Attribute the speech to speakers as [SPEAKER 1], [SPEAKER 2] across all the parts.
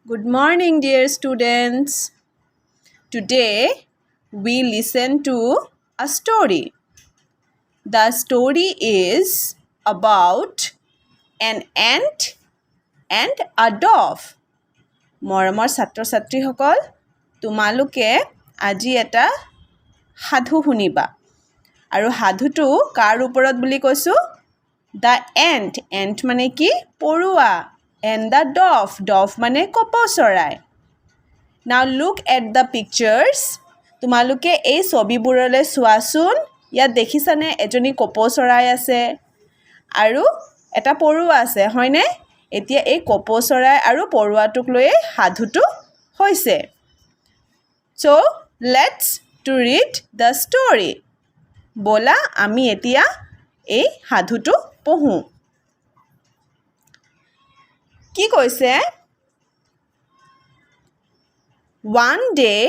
[SPEAKER 1] Good morning, dear students. Today we listen to a story. The story is about an ant and a dove. মৰমৰ ছাত্ৰ ছাত্ৰীসকল, তোমালোকে আজি এটা সাধু শুনিবা আৰু সাধুটো কাৰ ওপৰত বুলি কৈছোঁ? The ant, ant মানে কি? পৰুৱা। এণ্ড the Dove, Dove মানে কপৌ চৰাই। Now look at the pictures. তোমালোকে এই ছবিবোৰলৈ চোৱাচোন। ইয়াত দেখিছানে, এজনী কপৌ চৰাই আছে আৰু এটা পৰুৱা আছে, হয়নে? এতিয়া এই কপৌ চৰাই আৰু পৰুৱাটোক লৈয়ে সাধুটো হৈছে। So let's to read the story. ব'লা, আমি এতিয়া এই সাধুটো পঢ়োঁ। কি কৈছে? One day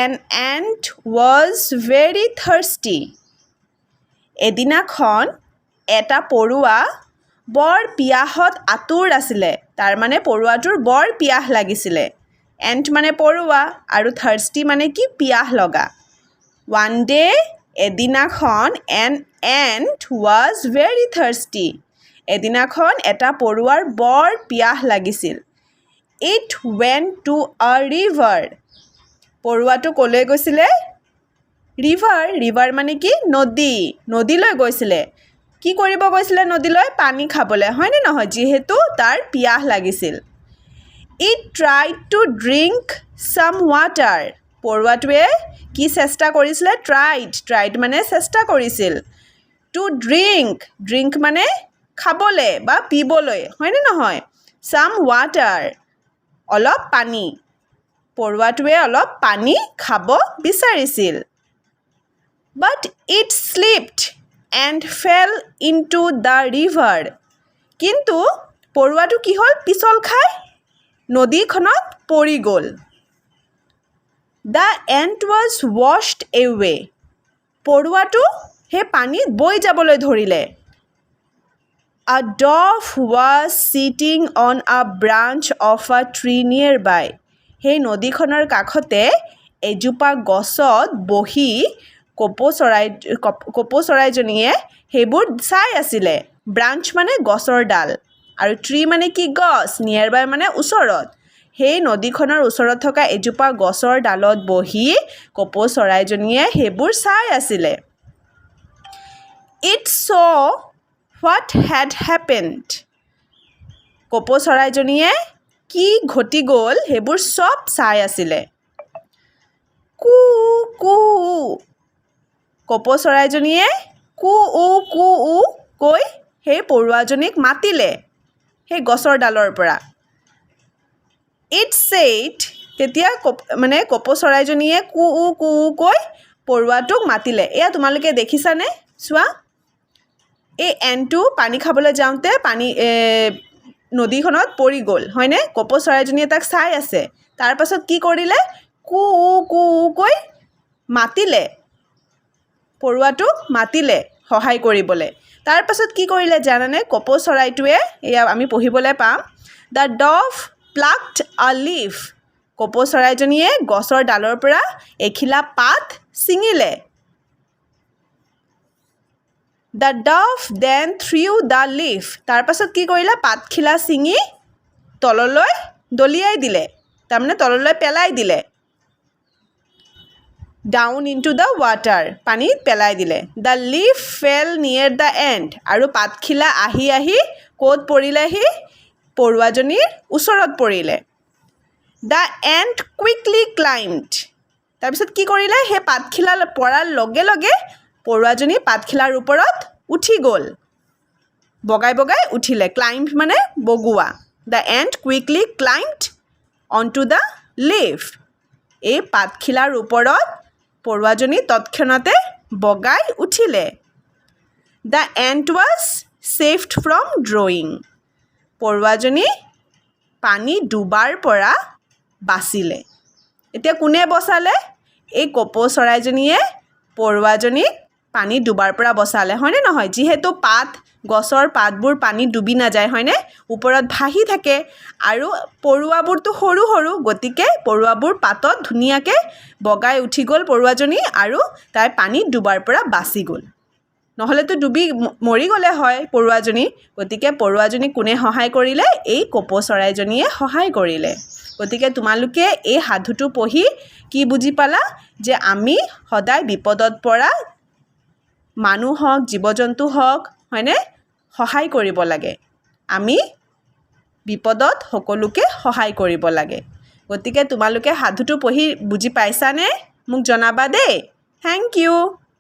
[SPEAKER 1] an ant was very thirsty. এদিনাখন এটা পৰুৱা বৰ পিয়াহত আতুৰ আছিলে। তাৰমানে পৰুৱাটোৰ বৰ পিয়াহ লাগিছিলে। এণ্ট মানে পৰুৱা আৰু থাৰ্ষ্টি মানে কি? পিয়াহ লগা। ওৱান ডে, এদিনাখন, an ant was very thirsty. এদিনাখন এটা পৰুৱাৰ বৰ পিয়াহ লাগিছিল। It went to a river. পৰুৱাটো ক'লৈ গৈছিলে? ৰিভাৰ। ৰিভাৰ মানে কি? নদী। নদীলৈ গৈছিলে। কি কৰিব গৈছিলে নদীলৈ? পানী খাবলৈ, হয়নে নহয়? যিহেতু তাৰ পিয়াহ লাগিছিল। It tried to drink some water. পৰুৱাটোৱে কি চেষ্টা কৰিছিলে? ট্ৰাইড, ট্ৰাইড মানে চেষ্টা কৰিছিল। টু ড্ৰিংক, ড্ৰিংক মানে খাবলৈ বা পিবলৈ, হয়নে নহয়? চাম ৱাটাৰ, অলপ পানী। পৰুৱাটোৱে অলপ পানী খাব বিচাৰিছিল। But it slipped and fell into the river. কিন্তু পৰুৱাটো কি হ'ল? পিছল খাই নদীখনত পৰি গ'ল। The ant was washed away. পৰুৱাটো সেই পানীত বৈ যাবলৈ ধৰিলে। A dove was sitting on a branch of a tree nearby. সেই নদীখনৰ কাষতে এজোপা গছত বহি কপৌ চৰাইজনীয়ে সেইবোৰ চাই আছিলে। ব্ৰাঞ্চ মানে গছৰ ডাল আৰু ট্ৰি মানে কি? গছ। নিয়েৰ বাই মানে ওচৰত। সেই নদীখনৰ ওচৰত থকা এজোপা গছৰ ডালত বহি কপৌ চৰাইজনীয়ে সেইবোৰ চাই আছিলে। It saw what had happened. কপৌ চৰাইজনীয়ে কি ঘটি গ'ল, সেইবোৰ চব চাই আছিলে। কু কু, কপৌ চৰাইজনীয়ে কু উ কু উ কৈ সেই পৰুৱাজনীক মাতিলে সেই গছৰ ডালৰ পৰা। It said, তেতিয়া মানে কপৌ চৰাইজনীয়ে কু উ কু উ কৈ পৰুৱাটোক মাতিলে। এয়া তোমালোকে দেখিছানে? চোৱা, এই এণ্টটো পানী খাবলৈ যাওঁতে পানী নদীখনত পৰি গ'ল, হয়নে? কপৌ চৰাইজনীয়ে তাক চাই আছে। তাৰপাছত কি কৰিলে? কু উ কু উ কৈ মাতিলে, পৰুৱাটোক মাতিলে সহায় কৰিবলৈ। তাৰপাছত কি কৰিলে জানানে কপৌ চৰাইটোৱে? এয়া আমি পঢ়িবলৈ পাম। The dove plucked a leaf. কপৌ চৰাইজনীয়ে গছৰ ডালৰ পৰা এখিলা পাত ছিঙিলে। The dove then threw the leaf. তাৰপাছত কি কৰিলে? পাতখিলা ছিঙি তললৈ দলিয়াই দিলে, তাৰমানে তললৈ পেলাই দিলে। Down into the water, পানীত পেলাই দিলে। The leaf fell near the ant. আৰু পাতখিলা আহি আহি ক'ত পৰিলেহি? পৰুৱাজনীৰ ওচৰত পৰিলে। The ant quickly climbed. তাৰপিছত কি কৰিলে? সেই পাতখিলা পৰাৰ লগে লগে পৰুৱাজনী পাতখিলাৰ ওপৰত উঠি গ'ল, বগাই বগাই উঠিলে। ক্লাইম্ব মানে বগোৱা। The ant quickly climbed on to the leaf. এই পাতখিলাৰ ওপৰত পৰুৱাজনী তৎক্ষণাতে বগাই উঠিলে। The ant was saved from drowning. পৰুৱাজনী পানী ডুবাৰ পৰা বাচিলে। এতিয়া কোনে বচালে? এই কপৌ চৰাইজনীয়ে পৰুৱাজনীক পানীত ডুবাৰ পৰা বচালে, হয়নে নহয়? যিহেতু পাত, গছৰ পাতবোৰ পানীত ডুবি নাযায়, হয়নে? ওপৰত ভাহি থাকে আৰু পৰুৱাবোৰতো সৰু সৰু, গতিকে পৰুৱাবোৰ পাতত ধুনীয়াকৈ বগাই উঠি গ'ল পৰুৱাজনী আৰু তাই পানীত ডুবাৰ পৰা বাচি গ'ল। নহ'লেতো ডুবি মৰি গ'লে হয় পৰুৱাজনী। গতিকে পৰুৱাজনীক কোনে সহায় কৰিলে? এই কপৌ চৰাইজনীয়ে সহায় কৰিলে। গতিকে তোমালোকে এই সাধুটো পঢ়ি কি বুজি পালা? যে আমি সদায় বিপদত পৰা মানুহ হওক, জীৱ জন্তু হওক, হয়নে, সহায় কৰিব লাগে। আমি বিপদত সকলোকে সহায় কৰিব লাগে। গতিকে তোমালোকে সাধুটো পঢ়ি বুজি পাইছানে? মোক জনাবা দেই। Thank you.